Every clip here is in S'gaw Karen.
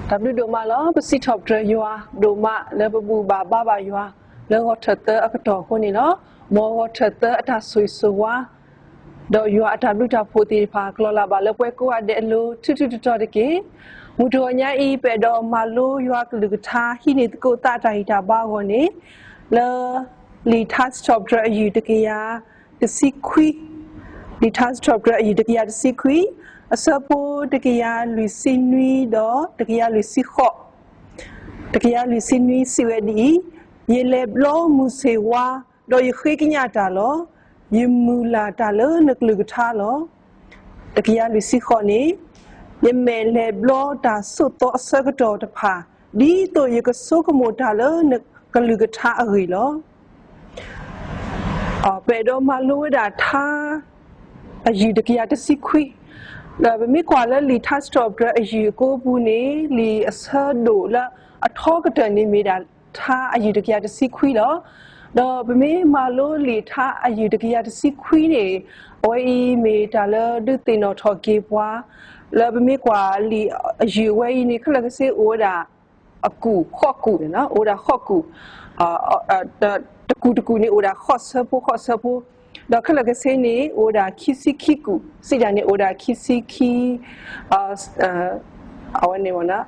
တၢ်ဘျုးဒိၣ်မးလီၤ. ပစံးထီၣ်ပတြၢၤယွၤဒိၣ်မး လၢပဘူၣ်ဘၣ်ဘါဘၣ်ယွၤ လၢဂီၤထၢၣ်သၢအကတီၢ်အဃိန့ၣ်လီၤ. မ်ဂီၤထၢၣ်သၢအတၢ်ဆိၣ်ဂ့ၤဆိၣ်ဝါ ဒီးယွၤအတၢ်ဘျုးတၢ်ဖှိၣ်သ့ၣ်တဖၣ် ကလီၤလၢ်ဘၣ်လၢပဝဲကိးဂၤဒဲးအလိၤ ထူထူတီတီတက့ၢ်. မုၢ်တဂီၤညါအံၤ ပအဲၣ်ဒိးမၤလိယွၤအကလုၢ်ကထါ ဟံးန့ၢ်သကိးသးတၢ်ဂံၢ်တၢ်ဘါအဂီၢ်န့ၣ် လၢ လံာ်ထါစံးထီၣ်ပတြၢၤအယုၢ်တကယၤတဆံခွံ, လံာ်ထါစံးထီၣ်ပတြၢၤအယုၢ်တကယၤတဆံခွံ, အဆၢဖိတကယၤလွံၢ်ဆံနွံဒီး တကယၤလွံၢ်ဆံဃိး, တကယၤလွံၢ်ဆံနွံစံးဝဲဒ်အံၤ, ယလဲၤဘျီမုၢ်ဆ့ၣ်ဝါ, ဒီးယဃ့ကညးတၢ်လီၤ. ယမုၢ်လၢ်တၢ်လၢနကလုၢ်ကထါလီၤ. တကယၤလွံၢ်ဆံဃိးန့ၣ်, ယမဲာ်လဲၤဘျီတၢ်ဆိးသီအဆၢကတီၢ်တဖၣ်, ဒ်သိးယကဆိကမိၣ်တၢ်လၢနကလုၢ်ကထါအဂ့ၢ်လီၤ. ပအဲၣ်ဒိးမၤလိဝဲဒၣ်ထါ အယုၢ်တကယၤတဆံခွံ, ဒီးပမ့ၢ်ကွၢ်လၢလံာ်ထါစံးထီၣ်ပတြၢၤအယုၢ်အကိပူၤန့ၣ် လံာ်အဆၢဒိၣ်လၢအထီကတၢၢ်န့ၣ်မ့ၢ်ဒၣ်ထါအယုၢ်တကယၤတဆံခွံလီၤ. ဒီးပမ့ၢ်မၤလိလံာ်ထါအယုၢ်တကယၤတဆံခွံန့ၣ် အဝဲအံၤမ့ၢ်တၢ်လၢဒုးသ့ၣ်နီၣ်ထီၣ်က့ၤပှၤ လၢပမ့ၢ်ကွၢ်လံာ်အယုၢ်အဝဲအံၤန့ၣ် ခဲလၢာ်ခဲဆ့အိၣ်ဝဲဒၣ် အကူၣ်ဃိးကူၣ်န့ၣ်လီၤ, အိၣ်ဝဲဒၣ်ဃိးကူၣ်, တကူၣ်တကူၣ်န့ၣ် အိၣ်ဝဲဒၣ်ဃိးဆၢဖိဃိးဆၢဖိ, ဒီးခဲလၢာ်ခဲဆ့န့ၣ် အိၣ်ဝဲဒၣ်ခံဆံခံကူၣ်, စံးတၢ်န့ၣ် အိၣ်ဝဲဒၣ်ခံဆံခံ အဝဲန့ၣ်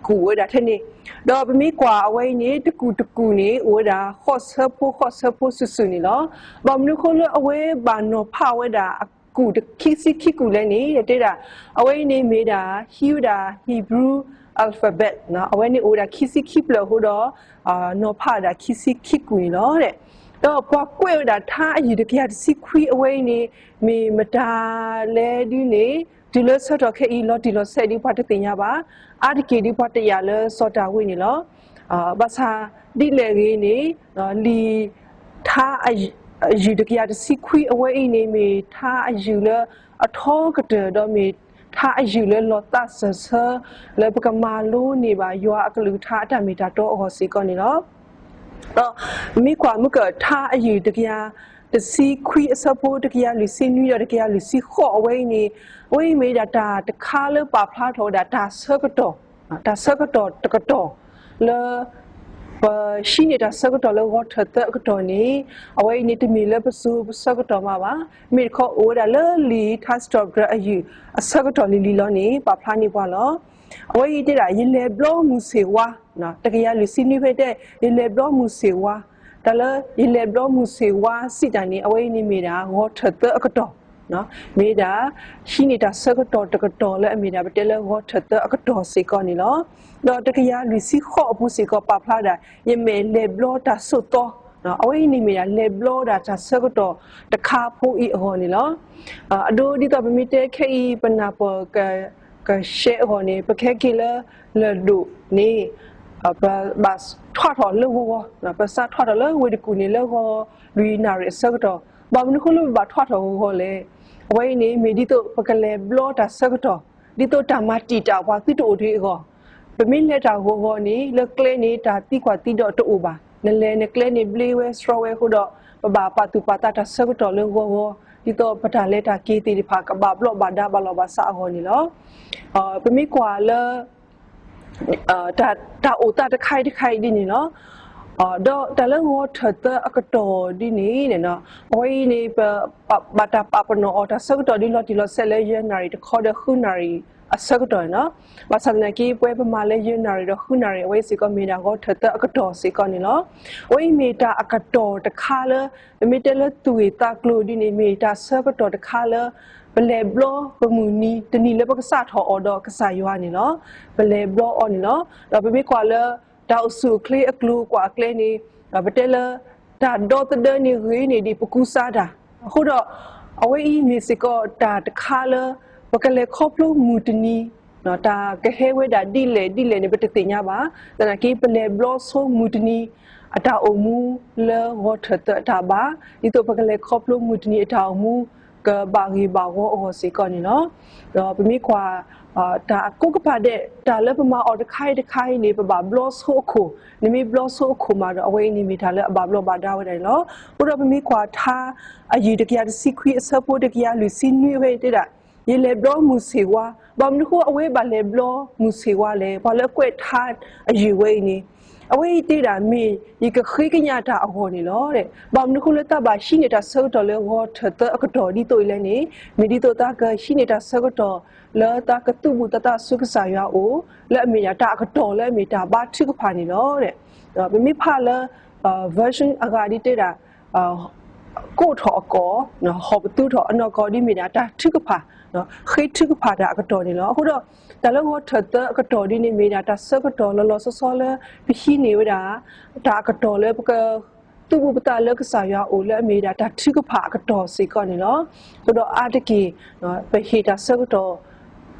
ကူၣ်ဝဲဒၣ်ထဲန့ၣ်, ဒီးပမ့ၢ်ကွၢ်အဝဲအံၤန့ၣ် တကူၣ်တကူၣ်န့ၣ် အိၣ်ဝဲဒၣ်ဃိးဆၢဖိဃိးဆၢဖိစုာ်စုာ်န့ၣ်လီၤ. ဘၣ်မနုၤအဃိလၢအဝဲဘၣ်နီၤဖးဝဲဒၣ်အကူၣ်ခံဆံခံကူၣ်လဲၣ်န့ၣ် တဲဒၣ် အဝဲအံၤန့ၣ်မ့ၢ်ဒၣ် ဟံးဝဲဒၣ် Hebrew alphabet အဝဲန့ၣ်အိၣ်ဝဲဒၣ်ခံဆံခံဖျၢၣ်အဃိဒီး နီၤဖးဝဲဒၣ်ခံဆံခံကူၣ်န့ၣ်လီၤ. ဒီးပှၤကွဲးဝဲဒၣ်ထါအယုၢ်တကယၤတဆံခွံအဝဲအံၤန့ၣ် မ့ၢ်မတၤလဲၣ်ဒ်န့ၣ် တုၤလၢဆၢကတီၢ်ခဲအံၤ လီၤတံၢ်လီၤဆဲးဒ်ပှၤတသ့ၣ်ညါဘၣ်. အါတက့ၢ်ဒ်ပှၤတယာ်လၢစီၤဒၤဝံးန့ၣ်လီၤ. ဘၣ်ဆၣ်ဒ်လဲၣ်ဂ့ၤန့ၣ် လံာ်ထါအယုၢ်တကယၤတဆံခွံအဝဲအံၤန့ၣ် မ့ၢ်ထါအယုၢ်လၢအထီကတၢၢ် ဒီးမ့ၢ်ထါအယုၢ်လၢလီၤသးစၢၢ်ဆၢ လၢပကမၤလိန့ၢ်ဘၣ်ယွၤအကလုၢ်ကထါအတၢ်မ့ၢ်တၢ်တီအဂီၢ်စ့ၢ်ကီးန့ၣ်လီၤ. ဒီးပမ့ၢ်ကွၢ်မုၢ်ကၢၢ်ထါအယုၢ်တကယၤတဆံခွံအဆၢဖိတကယၤလွံၢ်ဆံနွံဒီးတကယၤလွံၢ်ဆံဃိးအဝဲအံၤန့ၣ် အဝဲအံၤမ့ၢ်ဒၣ်တၢ်တခါလၢပာ်ဖျါထီၣ်ဝဲဒၣ်တၢ်ဆၢကတီၢ် တၢ်ဆၢကတီၢ်တကတီၢ် လၢ ပဟံးန့ၢ်တၢ်ဆၢကတီၢ်လၢဂီၤထၢၣ်သၢအကတီၢ်န့ၣ် အဝဲအံၤန့ၣ်တမ့ၢ်လၢပစိၤပဆၢကတီၢ်မးဘၣ်. မ့ၢ်တခီအိၣ်ဝဲဒၣ်လၢလံာ်ထါစံးထီၣ်ပတြၢၤအယုၢ်အဆၢကတီၢ်လံၤလံၤလီၤန့ၣ် ပာ်ဖျါန့ၢ်ပှၤလီၤ. အဝဲအံၤတဲဒၣ် ယလဲၤဘျီမုၢ်ဆ့ၣ်ဝါ, တကယၤလွံၢ်ဆံနွံဖဲတဲ ယလဲၤဘျီမုၢ်ဆ့ၣ်ဝါ, တၢ်လၢယလဲၤဘျီမုၢ်ဆ့ၣ်ဝါစံးတၢ်န့ၣ် အဝဲအံၤန့ၣ်မ့ၢ်ဒၣ်ဂီၤထၢၣ်သၢအကတီၢ် မ့ၢ်ဒၣ် ဟံးန့ၢ်တၢ်ဆၢကတီၢ်တကတီၢ်လၢအမ့ၢ်ဒၣ်ပတဲလၢဂီၤထၢၣ်သၢအကတီၢ်စ့ၢ်ကီးန့ၣ်လီၤ. ဒီးတကယၤလွံၢ်ဆံဃိးအပူၤစ့ၢ်ကီးပာ်ဖျါဒၣ် ယမဲာ်လဲၤဘျီတၢ်ဆိးသီ, အဝဲအံၤန့ၣ်မ့ၢ်ဒၣ်လဲၤဘျီဒၣ်တၢ်ဆၢကတီၢ်တခါဖိအံၤအဂီၢ်န့ၣ်လီၤ. အဒိဒ်သိးပမ့ၢ်တဲခဲအံၤ ပနၢ်ပၢၢ် ကရှဲအဂီၢ်န့ၣ် ပကဟဲက့ၤလၢ လၢၢ်ဒိၣ်န့ၣ် ပဘၣ်ထွးထီၣ်လၢဂီၤဂီၤ, ပစးထွးထီၣ်လၢဝ့ၢ်တကူၣ်န့ၣ် လၢဂီၤလွံၢ်နၣ်ရံၣ်အဆၢကတီၢ်, ဘၣ်မနုၤအဃိလၢပဘၣ်ထွးထီၣ်ဂီၤဂီၤလဲၣ်. အဝဲအံၤန့ၣ် မ့ၢ်ဒ်သိးပကလဲၤဘျီတၢ်ဆၢကတီၢ်, ဒ်သိးတၢ်မၤတံာ်တာ်ပှၤသုတအိၣ်တဂ့ၤအဂီၢ်, ပမ့ၢ်လဲၤတၢ်ဂီၤဂီၤန့ၣ် လၢကျဲန့ၣ် တၢ်သံကွၢ်သံဒိးတအိၣ်ဘၣ်, နလဲၤနကျဲန့ၣ်ဘျ့ဝဲဆှီဝဲအဃိဒီး ပဘၣ်ပာ်သူၣ်ပာ်သးတၢ်ဆၢကတီၢ်လၢဂီၤဂီၤ, ဒ်သိးပတၢ်လဲၤတၢ်က့ၤသ့ၣ်တဖၣ် ကဘၣ်ဘျီးဘၣ်ဒါဘၣ်လီၤဘၣ်စးအဂီၢ်န့ၣ်လီၤ. ပမ့ၢ်ကွၢ်လၢ တၢ်အိၣ်သးတခါအံၤတခါအံၤဒ်န့ၣ်လီၤ. ဒီးတၢ်လၢဂီၤထၢၣ်သၢအကတီၢ်ဒ်န့ၣ် အဝဲအံၤန့ၣ် ပဘၣ်တၢ်ပာ်ပနီၣ်အီၤတၢ်ဆၢကတီၢ်ဒ်လီၤတံၢ်လီၤဆဲးလၢယဲၢ်နၣ်ရံၣ်တခီဒီးဃုနၣ်ရံၣ်အဆၢကတီၢ်န့ၣ်လီၤ. ဘၣ်ဆၣ်သနာ်က့ ပဝဲပမၤလၢယဲၢ်နၣ်ရံၣ်ဒီးဃုနၣ်ရံၣ် အဝဲအံၤစ့ၢ်ကီးမ့ၢ်ဒၣ်ဂီၤထၢၣ်သၢအကတီၢ်စ့ၢ်ကီးန့ၣ်လီၤ. အဝဲအံၤမ့ၢ်တၢ်အကတီၢ်တခါလၢ ပမ့ၢ်တဲလၢသူၣ်ဂ့ၢ်သးကျိၤဒ်န့ၣ် မ့ၢ်တၢ်ဆၢကတီၢ်တခါလၢ ပလဲၤဘျီပမုၢ်နံၤတနံၤလၢပကစးထီၣ်အီၤဒီးကစၢ်ယွၤန့ၣ်လီၤ. ပလဲၤဘျီအီၤန့ၣ်လီၤ. ဒီးပမ့ၢ်ကွၢ်လၢ တၢ်အိၣ်ဆူၣ်အိၣ်ချ့အကျိၤကွာ်အကျဲန့ၣ် ပတဲလၢ တၢ်ဒီသဒၢန့ၣ်ဂ့ၤန့ၢ်ဒံးပကူစါတၢ်, အဃိဒီး အဝဲအံၤမ့ၢ်စ့ၢ်ကီးတၢ်တခါလၢ ပကလဲၤခီဖျိမုၢ်တနံၤ တၢ်ကဟဲဝဲဒၣ်ဒ်လဲၣ်ဒ်လဲၣ်န့ၣ် ပတသ့ၣ်ညါဘၣ်. သနာ်က့ ပလဲၤဘျီဆိမုၢ်တနံၤ အတၢ်အိၣ်မူလၢဂီၤထၢၣ်သၢအတၢ်ဘါ, ဒ်သိးပကလဲၤခီဖျိမုၢ်တနံၤအတၢ်အိၣ်မူ ကဘၣ်ဂ့ၤဘၣ်ဝီအဂီၢ်စ့ၢ်ကီးန့ၣ်လီၤ. ဒီးပမ့ၢ်ကွၢ် တၢ်ကိးကပၤဒဲး တၢ်လၢပမၤအီၤတခါအံၤတခါအံၤန့ၣ် ပဘၣ်ဘျီဆိအခိၣ်, နမ့ၢ်ဘျီဆိအခိၣ်မးဒီး အဝဲအံၤန့ၣ်မ့ၢ်တၢ်လၢအဘၣ်ဘျီးဘၣ်ဒါဝဲဒၣ်န့ၣ်လီၤ. အဃိဒီးပမ့ၢ်ကွၢ်ထါ အယုၢ်တကယၤတဆံခွံအဆၢဖိတကယၤလွံၢ်ဆံနွံအဝဲအံၤတဲဒၣ် ယလဲၤဘျီမုၢ်ဆ့ၣ်ဝါ, ဘၣ်မနုၤအဃိအဝဲဘၣ်လဲၤဘျီမုၢ်ဆ့ၣ်ဝါလဲၣ်, ပှၤလၢအကွဲးထါအယုၢ်ဝဲအံၤန့ၣ်, အဝဲအံၤတဲဒၣ်မ့ၢ်ယကဃ့ကညးတၢ်အဂီၢ်န့ၣ်လီၤ. ဘၣ်မနုၤအဃိလၢတၢ်ဘၣ်ဟံးန့ၢ်တၢ်ဆၢကတီၢ်လၢဂီၤထၢၣ်သၢအကတီၢ်ဒ်သိးအံၤလဲၣ်န့ၣ်, မ့ၢ်ဒ်သိးတၢ်ကဟံးန့ၢ်တၢ်ဆၢကတီၢ်လၢတၢ်ကသူၣ်ဘူၣ်သးသးဆူကစၢ်ယွၤအအိၣ်, လၢအမ့ၢ်ဒၣ်တၢ်အကတီၢ်လၢအမ့ၢ်တၢ်ဘါထုကဖၣ်န့ၣ်လီၤ. ပမ့ၢ်ဖးလၢ version အဂၤဒ်တဲဒၣ် ကိးထီၣ်အကိာ်, ဟီၣ်ပသူထီၣ်အနီၢ်ကီၢ် ဒ်မ့ၢ်ဒၣ်တၢ်ထုကဖၣ်, ဃ့ထုကဖၣ်တၢ်အကတီၢ်န့ၣ်လီၤ. အဃိဒီး တၢ်လၢဂီၤထၢၣ်သၢအကတီၢ်ဒ်န့ၣ် မ့ၢ်ဒၣ်တၢ်ဆၢကတီၢ်လီၤလီၤဆီဆီလၢ ပဟံးန့ၢ်ဝဲဒၣ် တၢ်အကတီၢ်လၢပက သူၣ်ဘူၣ်သးသးလၢကစၢ်ယွၤအအိၣ်လၢအမ့ၢ်ဒၣ်တၢ်ထုကဖၣ်အကတီၢ်စ့ၢ်ကီးန့ၣ်လီၤ. အဃိဒီးအါတက့ၢ် ပဟ့ၣ်တၢ်ဆၢကတီၢ်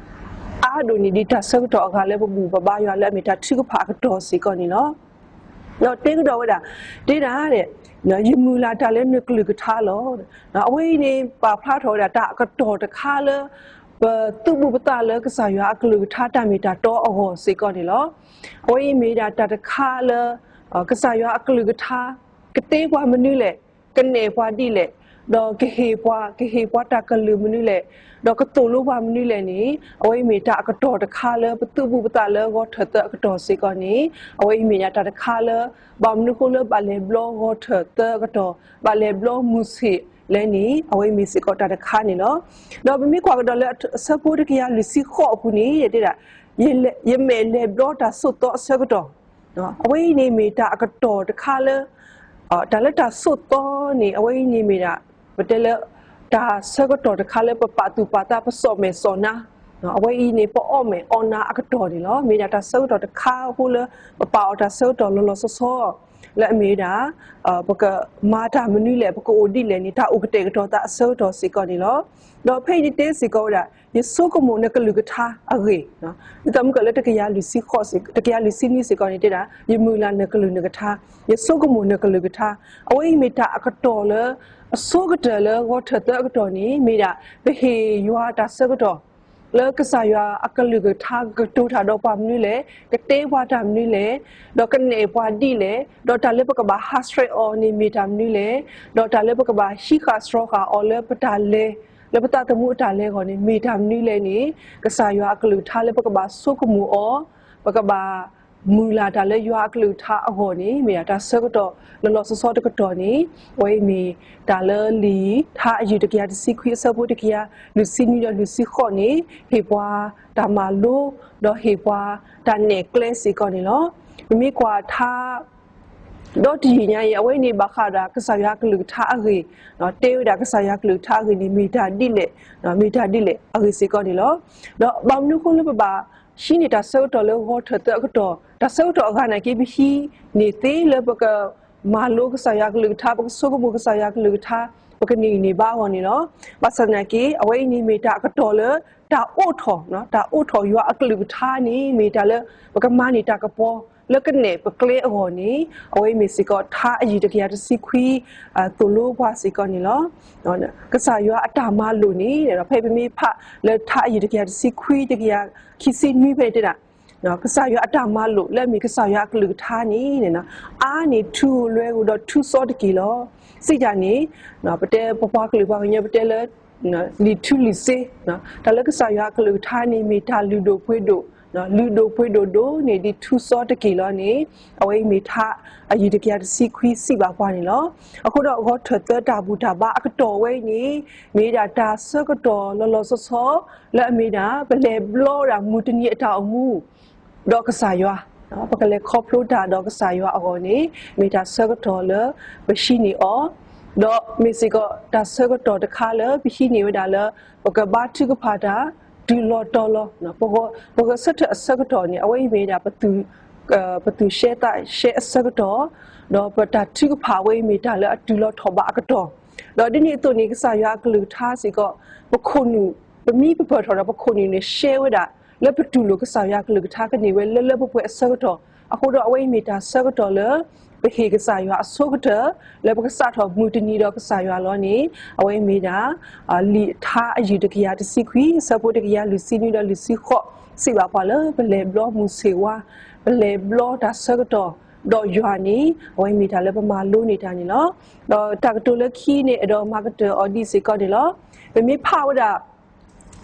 အါဒိၣ်န့ၢ်ဒံးတၢ်ဆၢကတီၢ်အဂၤလၢ ပဘူၣ်ပဘါယွၤလၢအမ့ၢ်တၢ်ထုကဖၣ်အကတီၢ်စ့ၢ်ကီးန့ၣ်လီၤ. ဒီးတဲကဒီးဝဲဒၣ်, တဲဒၣ်, ယမုၢ်လၢ်တၢ်လၢနကလုၢ်ကထါလီၤ. အဝဲအံၤန့ၣ် ပာ်ဖျါထီၣ်ဝဲဒၣ်တၢ်အကတီၢ်တခါလၢ ပသူၣ်ဘူၣ်သးသးလၢကစၢ်ယွၤအကလုၢ်ကထါတၢ်မ့ၢ်တၢ်တီအဂီၢ်စ့ၢ်ကီးန့ၣ်လီၤ. အဝဲအံၤမ့ၢ်ဒၣ်တၢ်တခါလၢ ကစၢ်ယွၤအကလုၢ်ကထါ ကတဲပှၤမနုၤလဲၣ်, ကနဲၣ်ပှၤဒ်လဲၣ်, ဒီးကဟ့ၣ်ပှၤ, ကဟ့ၣ်ပှၤတၢ်ကလုၢ်မနုၤလဲၣ်, ဒီးကသိၣ်လိပှၤမနုၤလဲၣ်န့ၣ်, အဝဲအံၤမ့ၢ်တၢ်အကတီၢ်တခါလၢပသူၣ်ဘူၣ်သးသးလၢဂီၤထၢၣ်သၢအကတီၢ်စ့ၢ်ကီးန့ၣ်, အဝဲအံၤမ့ၢ်ဒၣ်တၢ်တခါလၢ ဘၣ်မနုၤဃိလၢဘၣ်လဲၤဘျီဂီၤထၢၣ်သၢအကတီၢ်, ဘၣ်လဲၤဘျီမုၢ်ဆ့ၣ်လဲၣ်န့ၣ်, အဝဲအံၤမ့ၢ်စ့ၢ်ကီးတၢ်တခါန့ၣ်လီၤ. ဒီးပမ့ၢ်ကွၢ်ကဒီးလၢအဆၢဖိတကယၤလွံၢ်ဆံဃိးအပူၤန့ၣ် တဲဒၣ်, ယမဲာ်လဲၤဘျီတၢ်သိၣ်သီအဆၢကတီၢ်, အဝဲအံၤန့ၣ်မ့ၢ်တၢ်အကတီၢ်တခါလၢ တၢ်လၢတၢ်သိၣ်သီန့ၣ် အဝဲအံၤန့ၣ်မ့ၢ်ဒၣ် ပတဲလၢ တၢ်ဆၢကတီၢ်တခါလၢပပာ်သူၣ်ပာ်သး ပစီၣ်မဲာ်စီၣ်နါ, အဝဲအံၤန့ၣ် ပအီၣ်မဲာ်အီနါအကတီၢ်န့ၣ်လီၤ. မ့ၢ်ဒၣ်တၢ်ဆၢကတီၢ်တခါအဃိလၢ ပပာ်အီၤတၢ်ဆၢကတီၢ်လီၤလီၤဆီဆီ လၢအမ့ၢ်ဝဲဒၣ် ပကမၤတၢ်မနုၤလဲၣ်, ပကအိၣ်ဒ်လဲၣ်န့ၣ် တၢ်အိၣ်ကတဲာ်ကတီၤသးအဆၢကတီၢ်စ့ၢ်ကီးန့ၣ်လီၤ. ဒီးဖဲအံၤန့ၣ်တဲစ့ၢ်ကီးဝဲဒၣ် ယဆိကမိၣ်နကလုၢ်ကထါအဂ့ၢ်, ဒ်သိးမုၢ်ကၢၢ်လၢတကယၤလွံၢ်ဆံဃိး, တကယၤလွံၢ်ဆံနွံစ့ၢ်ကီးန့ၣ်တဲဒၣ် ယမုၢ်လၢ်နကလုၢ်နကထါ, ယဆိကမိၣ်နကလုၢ်ကထါ, အဝဲအံၤမ့ၢ်တၢ်အကတီၢ်လၢ အဆိကတၢၢ်လၢဂီၤထၢၣ်သၢအကတီၢ်န့ၣ် မ့ၢ်ဒၣ် ပဟ့ၣ်ယွၤတၢ်ဆၢကတီၢ် လၢကစၢ်ယွၤအကလုၢ်ကထါကကတိၤတၢ်ဒီးပှၤမနုၤလဲၣ်, ကတဲပှၤတၢ်မနုၤလဲၣ်, ဒီးကနဲၣ်ပှၤဒ်လဲၣ်, ဒီးတၢ်လၢပကဘၣ်ဟးဆှဲးအီၤန့ၣ်မ့ၢ်တၢ်မနုၤလဲၣ်, ဒီးတၢ်လၢပကဘၣ်ဟံးဃာ်စှီၤဃာ်အီၤလၢပတၢ်လဲၤ, လၢပသးသမူအတၢ်လဲၤအဂီၢ်န့ၣ် မ့ၢ်တၢ်မနုၤလဲၣ်န့ၣ်, ကစၢ်ယွၤအကလုၢ်ကထါလၢပကဘၣ်ဆိကမိၣ်အီၤ, ပကဘၣ် မုၢ်လၢ်တၢ်လၢယွၤအကလုၢ်ကထါအဂီၢ်န့ၣ် မ့ၢ်ဒၣ်တၢ်ဆၢကတီၢ်လီၤလီၤဆီဆီတကတီၢ်န့ၣ်, အဝဲအံၤမ့ၢ်တၢ်လၢလံာ်ထါအယုၢ်တကယၤတဆံခွံအဆၢဖိတကယၤလွံၢ်ဆံနွံဒီးလွံၢ်ဆံဃိးန့ၣ် ဟ့ၣ်ပှၤတၢ်မၤလိ ဒီးဟ့ၣ်ပှၤတၢ်နဲၣ်ကျဲစ့ၢ်ကီးန့ၣ်လီၤ. ပမ့ၢ်ကွၢ်ထါ ဒီတယံာ်ညါအံၤ အဝဲန့ၣ်ဘၣ်ဃးဒီးကစၢ်ယွၤအကလုၢ်ကထါအဂ့ၢ်, တဲဝဲဒၣ်ကစၢ်ယွၤအကလုၢ်ကထါအဂ့ၢ်န့ၣ် မ့ၢ်တၢ်ဒ်လဲၣ်, မ့ၢ်တၢ်ဒ်လဲၣ်အဂ့ၢ်စ့ၢ်ကီးန့ၣ်လီၤ. ဒီးဘၣ်မနုၤအဃိလၢပဘၣ်ဟံးန့ၢ်တၢ်ဆၢကတီၢ်လၢဂီၤထၢၣ်သၢအကတီၢ်, တၢ်ဆၢကတီၢ်အဂၤနာ်က့ ပဟံးန့ၢ်သ့လၢပကမၤလိကစၢ်ယွၤအကလုၢ်ကထါ, ပကဆိကမိၣ်ကစၢ်ယွၤအကလုၢ်ကထါ, ပကန့ၢ်ဂံၢ်န့ၢ်ဘါအဂီၢ်န့ၣ်လီၤ. ဘၣ်ဆၣ်သနာ်က့ အဝဲအံၤန့ၣ်မ့ၢ်တၢ်အကတီၢ်လၢ တၢ်အိးထီၣ်, တၢ်အိးထီၣ်ယွၤအကလုၢ်ကထါန့ၣ် မ့ၢ်တၢ်လၢပကမၤန့ၢ်တၢ်ကပီၤ လၢကနဲၣ်ပကျဲအဂီၢ်န့ၣ် အဝဲအံၤမ့ၢ်စ့ၢ်ကီး ထါအယုၢ်တကယၤတဆံခွံ သိၣ်လိပှၤစ့ၢ်ကီးန့ၣ်လီၤ. ကစၢ်ယွၤအတၢ်မၤလိာ်န့ၣ် ဖဲပမ့ၢ်ဖးလၢထါအယုၢ်တကယၤတဆံခွံ တကယၤခံဆံနွံဖဲန့ၣ်တဲဒၣ် ကစၢ်ယွၤအတၢ်မၤလိာ်လၢအမ့ၢ်ကစၢ်ယွၤအကလုၢ်ကထါန့ၣ် အါန့ၢ်ထူလွဲဧိၤဒီးထူစီတက့ၢ်လီၤ. စံးတၢ်န့ၣ် ပတဲပပှၤကလုာ်ပှၤကညီပတဲလၢ လံာ်ထူလံာ်စ့, တၢ်လၢကစၢ်ယွၤအကလုၢ်ကထါန့ၣ် မ့ၢ်တၢ်လုၢ်ဒိၣ်ပှ့ၤဒိၣ်, လုၢ်ဒိၣ်ပှ့ၤဒိၣ်ဒိၣ်န့ၢ်ဒံးထူစီတက့ၢ်လီၤန့ၣ် အဝဲအံၤမ့ၢ်ထါအယုၢ်တကယၤတဆံခွံစံးဘၣ်ပှၤန့ၣ်လီၤ. အဃိဒီးဂီၤထၢၣ်သၢတၢ်ဘူၣ်တၢ်ဘါအကတီၢ်ဝဲအံၤန့ၣ် မ့ၢ်ဒၣ်တၢ်ဆၢကတီၢ်လီၤလီၤဆီဆီ လၢအမ့ၢ်ဒၣ် ပလဲၤဘျီဒၣ်မုၢ်တနံၤအတၢ်အိၣ်မူ ဒီးကစၢ်ယွၤ, ပကလဲၤခီဖျိတၢ်ဒီးကစၢ်ယွၤအဂီၢ်န့ၣ် မ့ၢ်တၢ်ဆၢကတီၢ်လၢပဟံးန့ၢ်အီၤ, ဒီးမ့ၢ်စ့ၢ်ကီးတၢ်ဆၢကတီၢ်တခါလၢပဟံးန့ၢ်ဝဲဒၣ်လၢ ပကဘါထုကဖၣ်တၢ် တုၤလီၤတီၤလီၤ, ပဂဲၤဆၢထၢၣ်အဆၢကတီၢ်န့ၣ် အဝဲအံၤမ့ၢ်ဒၣ် ပသူၣ်ရှဲသးရှဲအဆၢကတီၢ်, ဒီးပတၢ်ထုကဖၣ်အဝဲအံၤမ့ၢ်တၢ်လၢအတုၤလီၤထီၣ်ဘးအကတီၢ်, ဒီးဒ်န့ၣ်အသိးန့ၣ် ကစၢ်ယွၤအကလုၢ်ကထါစ့ၢ်ကီး ပခိၣ်နူာ် ပမံပပၢၢ်ထီၣ်ဒီးပခိၣ်နူာ်န့ၣ် ရှဲဝဲဒၣ် လၢပတူၢ်လိာ်ကစၢ်ယွၤအကလုၢ်ကထါကန့ၢ်ဝဲလၢလၢပှဲၤပှဲၤအဆၢကတီၢ်, အဃိဒီးအဝဲအံၤမ့ၢ်တၢ်ဆၢကတီၢ်လၢ ပဟ့ၣ်ကစၢ်ယွၤအဆိကတၢၢ် လၢပကစးထီၣ်မုၢ်တနံၤဒီးကစၢ်ယွၤလီၤန့ၣ် အဝဲအံၤမ့ၢ်ဒၣ် လံာ်ထါအယုၢ်တကယၤတဆံခွံ အဆၢဖိတကယၤလွံၢ်ဆံနွံဒီးလွံၢ်ဆံဃိး စံးဘၣ်ပှၤလၢပလဲၤဘျီမုၢ်ဆ့ၣ်ဝါ, ပလဲၤဘျီတၢ်ဆၢကတီၢ် ဒီးယွၤန့ၣ် အဝဲအံၤမ့ၢ်တၢ်လၢပမၤလိန့ၢ်တၢ်န့ၣ်လီၤ. ဒီးတၢ်ကတိၤလၢခံန့ၣ် အဲၣ်ဒိးမၤကတၢၢ်အီၤဒ်စ့ၢ်ကီးန့ၣ်လီၤ. ပမ့ၢ်ဖးဝဲဒၣ်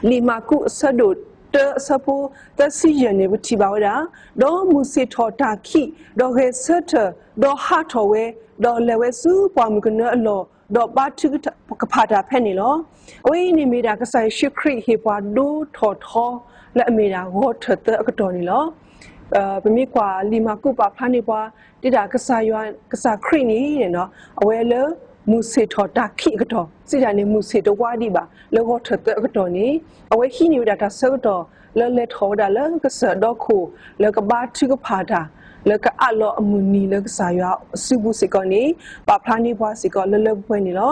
လံာ်မၢ်ကူးအဆၢဒိၣ်တၢအဆၢဖိသၢဆံယဲၢ်န့ၣ် ပထံၣ်ဘၣ်ဝဲဒၣ်, ဒီးမုၢ်ဆ့ၣ်ထီၣ်တၢ်ခံး, ဒီးဂဲၤဆၢထၢၣ်, ဒီးဟးထီၣ်ဝဲ, ဒီးလဲၤဝဲဆူပှၢ်မုၢ်ကနၢအလီၢ်, ဒီးဘါထုကဖၣ်တၢ်ဖဲန့ၣ်လီၤ. အဝဲအံၤန့ၣ်မ့ၢ်ဒၣ်ကစၢ်ယ့ၣ်ၡူးခရံာ်ဟ့ၣ်ပှၤဒိထီၣ်ထီလၢအမ့ၢ်ဒၣ်ဂီၤထၢၣ်သၢအကတီၢ်န့ၣ်လီၤ. ပမ့ၢ်ကွၢ်လံာ်မၢ်ကူးပာ်ဖျါန့ၢ်ပှၤ ဒ်ဒၣ်ကစၢ်ယွၤ, ကစၢ်ခရံာ်န့ၣ်, အဝဲလၢမုၢ်ဆ့ၣ်ထီၣ်တၢ်ခံးအကတီၢ်, စံးတၢ်န့ၣ် မုၢ်ဆ့ၣ်တဝါဒံးဘၣ် လၢဂီၤထၢၣ်သၢအကတီၢ်န့ၣ်, အဝဲဟံးန့ၢ်ဝဲဒၣ်တၢ်ဆၢကတီၢ်လၢလဲၤထီၣ်ဝဲဒၣ်လၢကစၢၢ်ဒီခိၣ် လၢကဘါထုကဖၣ်တၢ်, လၢကအးလီၤအမုၢ်နံၤလၢကစၢ်ယွၤအစုပူၤစ့ၢ်ကီးန့ၣ်, ပာ်ဖျါန့ၢ်ပှၤစ့ၢ်ကီးလၢလၢပှဲၤပှဲၤန့ၣ်လီၤ.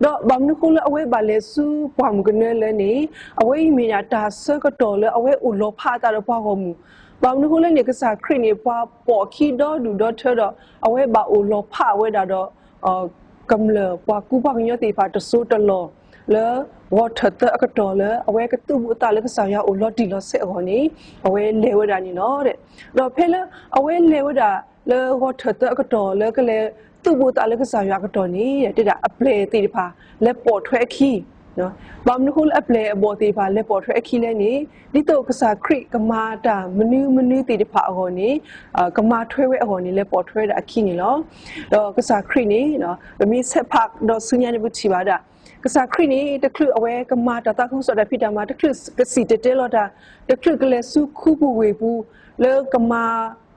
ဒီးဘၣ်မနုၤအဃိလၢအဝဲဘၣ်လဲၤဆူပှၢ်မုၢ်ကနၢလၢန့ၣ်, အဝဲအံၤမ့ၢ်ဒၣ်တၢ်ဆၢကတီၢ်လၢအဝဲအိၣ်လီၤဖးအသးဒီးပှၤဂီၢ်မုၢ်, ဘၣ်မနုၤအဃိလၢန့ၣ် ကစၢ်ခရံာ်န့ၣ် ပှၤပိာ်အခံဒီဒူၣ်ဒီထၢဒီး အဝဲဘၣ်အိၣ်လီၤဖးဝဲဒၣ်ဒီး ကမျၢၢ်ပှၤကူပှၤကညီသ့ၣ်တဖၣ်တစိၢ်တလီၢ်, လၢဂီၤထၢၣ်သၢအကတီၢ်လၢအဝဲကသူၣ်ဘိးသးလၢကစၢ်ယွၤအိၣ်လီၤတံၢ်လီၤဆဲးအဂီၢ်န့ၣ်, အဝဲလဲၤဝဲဒၣ်န့ၣ်လီၤ. ဒီးဖဲလၢအဝဲလဲၤဝဲဒၣ်လၢဂီၤထၢၣ်သၢအကတီၢ်လၢကလဲၤသူၣ်ဘိးသးလၢကစၢ်ယွၤအကတီၢ်န့ၣ်, တဲဒၣ်အပျဲၢ်သ့ၣ်တဖၣ်လဲၤပိာ်ထွဲအခံ, ဘၣ်မနုၤအဃိလၢအပျဲၢ်အဘီၣ်သ့ၣ်တဖၣ်လဲၤပိာ်ထွဲအခံလဲၣ်န့ၣ်, ဒ်သိးကစၢ်ခရံာ်ကမၤတၢ်မနုၤမနုၤသ့ၣ်တဖၣ်အဂီၢ်န့ၣ်, ကမၤထွဲဝဲအဂီၢ်န့ၣ် လဲၤပိာ်ထွဲဝဲဒၣ်အခံန့ၣ်လီၤ. ဒီးကစၢ်ခရံာ်န့ၣ်, ပမ့ၢ်ဆဲးဖးဒီးဆူညါန့ၣ် ပထံၣ်ဘၣ်ဒၣ်, ကစၢ်ခရံာ်န့ၣ် တချုးအဝဲကမၤတၢ်သးခုကစီၣ်တၢ်ဖံးတၢ်မၤ, တချုးကစံၣ်တဲၤတဲလီၤတၢ်, တချုးကလဲၤဆူခူပူၤဝ့ၢ်ပူၤ, လၢကမၤ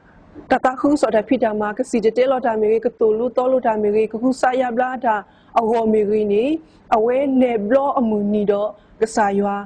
တၢ်သးခုကစီၣ်တၢ်ဖံးတၢ်မၤ, ကစံၣ်တဲၤတဲလီၤတၢ်မ့ၢ်ဂ့ၤ, ကသိၣ်လိသီလိတၢ်မ့ၢ်ဂ့ၤ, ကကူစါယါဘျါတၢ်အဂီၢ်မ့ၢ်ဂ့ၤန့ၣ်, အဝဲလဲၤဘျီအမုၢ်နံၤဒီးကစၢ်ယွၤ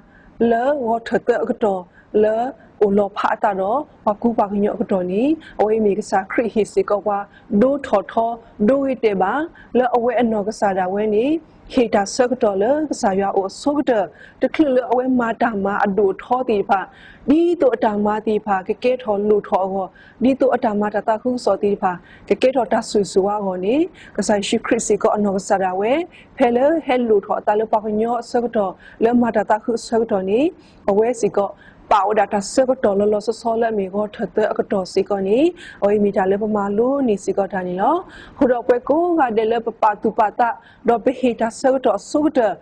လၢဂီၤထၢၣ်သၢအကတီၢ်, လၢအိၣ်လီၤဖးအသးဒီးပှၤကူပှၤကညီအကတီၢ်န့ၣ်, အဝဲအံၤမ့ၢ်ကစၢ်ခရံာ်ဟ့ၣ်စ့ၢ်ကီးပှၤ ဒိထီၣ်ထီ, ဒိဂ့ၤတဲာ်ဘၣ်, လၢအဝဲအနီၢ်ကစၢ်ဒၣ်ဝဲန့ၣ် ဟ့ၣ်တၢ်ဆၢကတီၢ်လၢကစၢ်ယွၤအအိၣ်အဆိကတၢၢ်, တချုးလၢအဝဲမၤတၢ်မၤအဒိၣ်အထီသ့ၣ်တဖၣ်, ဒ်သိးအတၢ်မၤသ့ၣ်တဖၣ် ကကဲထီၣ်လိၣ်ထီၣ်အဂီၢ်, ဒ်သိးအတၢ်မၤတၢ်သးခုကစီၣ်သ့ၣ်တဖၣ် ကကဲထီၣ်တၢ်ဆိၣ်ဂ့ၤဆိၣ်ဝါအဂီၢ်န့ၣ်, ကစၢ်ယ့ၣ်ၡူးခရံာ်စ့ၢ်ကီးအနီၢ်ကစၢ်ဒၣ်ဝဲ, ဖဲလၢဟဲလိၣ်ထီၣ်အသးလၢပှၤကညီအဆၢကတီၢ်, လၢမၤတၢ်သးခုအဆၢကတီၢ်န့ၣ်, အဝဲစ့ၢ်ကီး ပာ်ဝဲဒၣ်တၢ်ဆၢကတီၢ်လၢလီၤလီၤဆီဆီဆီလၢအမ့ၢ်ဂီၤထၢၣ်သၢအကတီၢ်စ့ၢ်ကီးန့ၣ်, အဝဲအံၤမ့ၢ်တၢ်လၢပမၤလိန့ၢ်စ့ၢ်ကီးတၢ်န့ၣ်လီၤ. အဃိဒီးပဝဲကိးဂၤဒဲးလၢပပာ်သူၣ်ပာ်သး, ဒီးပဟ့ၣ်တၢ်ဆၢကတီၢ်အဆိကတၢၢ်,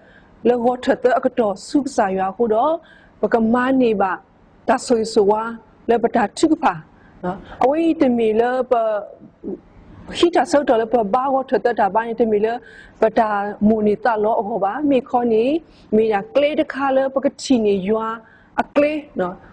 လၢဂီၤထၢၣ်သၢအကတီၢ်ဆူကစၢ်ယွၤအဃိဒီး, ပကမၤန့ၢ်ဘၣ်တၢ်ဆိၣ်ဂ့ၤဆိၣ်ဝါလၢပတၢ်ထုကဖၣ်, အဝဲအံၤတမ့ၢ်လၢပ ဟံးတၢ်ဆၢကတီၢ်လၢပဘါဂီၤထၢၣ်သၢတၢ်ဘါန့ၣ် တမ့ၢ်လၢပတၢ်မိၣ်န့ၢ်သးလီအဂီၢ်ဘၣ်. မ့ၢ်ခီန့ၣ်, မ့ၢ်ဒၣ်ကျဲတခါလၢပကထံၣ်န့ၢ်ယွၤအကျဲ,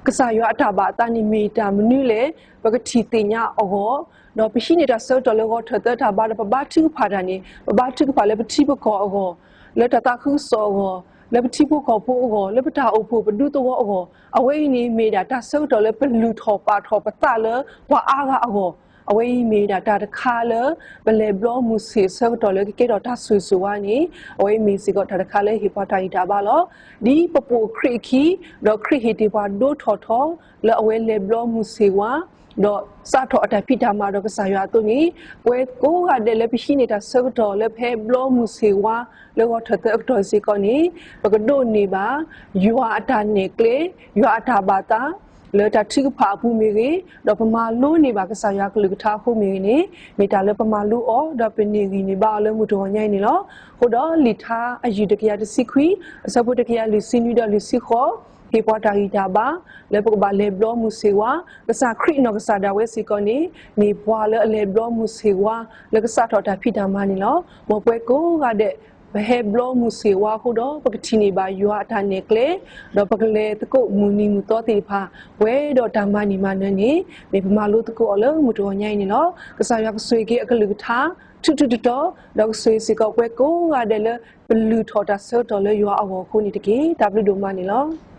ကစၢ်ယွၤအတၢ်ဘၣ်အသးန့ၣ်မ့ၢ်တၢ်မနုၤလဲၣ်, ပကထံၣ်သ့ၣ်ညါအဂီၢ်, ဒီးပဟံးန့ၢ်တၢ်ဆၢကတီၢ်လၢဂီၤထၢၣ်သၢတၢ်ဘါဒီးပဘါထုကဖၣ်တၢ်န့ၣ်, ပဘါထုကဖၣ်လၢပထံပကီၢ်အဂီၢ်, လၢတၢ်သးခုကစီၣ်အဂီၢ်, လၢပထံဖိကီၢ်ဖိအဂီၢ်, လၢပတၢ်အိၣ်ဖှိၣ်ပဒူသဝီအဂီၢ်, အဝဲအံၤန့ၣ်မ့ၢ်ဒၣ်တၢ်ဆၢကတီၢ်လၢပလုၢ်ထီၣ်ပာ်ထီၣ်ပသးလၢပှၤအါဂၤအဂီၢ်, အဝဲအံၤမ့ၢ်ဒၣ်တၢ်တခါလၢ ပလဲၤဘျီမုၢ်ဆ့ၣ်အဆၢကတီၢ်လၢကကဲထီၣ်တၢ်ဆိၣ်ဂ့ၤဆိၣ်ဝါန့ၣ်, အဝဲအံၤမ့ၢ်စ့ၢ်ကီးတၢ်တခါလၢဟ့ၣ်ပှၤတၢ်ဂံၢ်တၢ်ဘါလီၤ. ဒ်ပပိာ်ခရံာ်အခံ, ဒီးခရံာ်ဟ့ၣ်တ့ၢ်ပှၤဒိထီၣ်ထီ, လၢအဝဲလဲၤဘျီမုၢ်ဆ့ၣ်ဝါ, ဒီးစးထီၣ်အတၢ်ဖံးတၢ်မၤဒီးကစၢ်ယွၤအသိးန့ၣ်, ပဝဲကိးဂၤဒဲးလၢပဟံးန့ၢ်တၢ်ဆၢကတီၢ်လၢပဟဲဘျီမုၢ်ဆ့ၣ်ဝါ, လၢဂီၤထၢၣ်သၢအကတီၢ်စ့ၢ်ကီးန့ၣ်, ပကဒိးန့ၢ်ဘၣ် ယွၤအတၢ်နဲၣ်ကျဲ, ယွၤအတၢ်ဘၣ်သး, လၢတၢ်ထုကဖၣ်အပူၤမ့ၢ်ဂ့ၤ, ဒီးပမၤလိန့ၢ်ဘၣ်ကစၢ်ယွၤအကလုၢ်ကထါအဃိမ့ၢ်ဂ့ၤန့ၣ်, မ့ၢ်တၢ်လၢပမၤလိအီၤ, ဒီးပန့ၢ်ဂံၢ်န့ၢ်ဘါအီၤလၢမုၢ်တဂီၤညါအံၤန့ၣ်လီၤ. အဃိဒီးလံာ်ထါအယုၢ်တကယၤတဆံခွံ, အဆၢဖိတကယၤလွံၢ်ဆံနွံဒီးလွံၢ်ဆံဃိး, ဟ့ၣ်ပှၤတၢ်ဂံၢ်တၢ်ဘါ, လၢပကဘၣ်လဲၤဘျီမုၢ်ဆ့ၣ်ဝါ, ကစၢ်ခရံာ်အနီၢ်ကစၢ်ဒၣ်ဝဲစ့ၢ်ကီးန့ၣ်, မ့ၢ်ပှၤလၢအလဲၤဘျီမုၢ်ဆ့ၣ်ဝါ, လၢကစးထီၣ်တၢ်ဖံးတၢ်မၤန့ၣ်လီၤ. မ်ပဝဲကိးဂၤဒဲး, ပဟဲဘျီမုၢ်ဆ့ၣ်ဝါအဃိဒီး ပကထံၣ်န့ၢ်ဘၣ်ယွၤအတၢ်နဲၣ်ကျဲ, ဒီးပကလဲၤသကိးမုၢ်နံၤမုၢ်သီသ့ၣ်တဖၣ်, ပှဲၤဒီးတၢ်မၤန့ၢ်မၤနၢၤန့ၣ်, မ့ၢ်ပမၤလိသကိးအီၤလၢမုၢ်တဂီၤညါအံၤန့ၣ်လီၤ. ကစၢ်ယွၤကဆိၣ်ဂ့ၤက့ၤအကလုၢ်ကထါ, ထူးထူးတီၤတီၤ, ဒီးကဆိၣ်ဂ့ၤစ့ၢ်ကီးပဝဲကိးဂၤဒဲးလၢ ပလုၢ်ထီၣ်တၢ်ဆၢကတီၢ်လၢယွၤအဂီၢ်အဃိန့ၣ်တက့ၢ်. တၢ်ဘျုးဒိၣ်မးန့ၣ်လီၤ.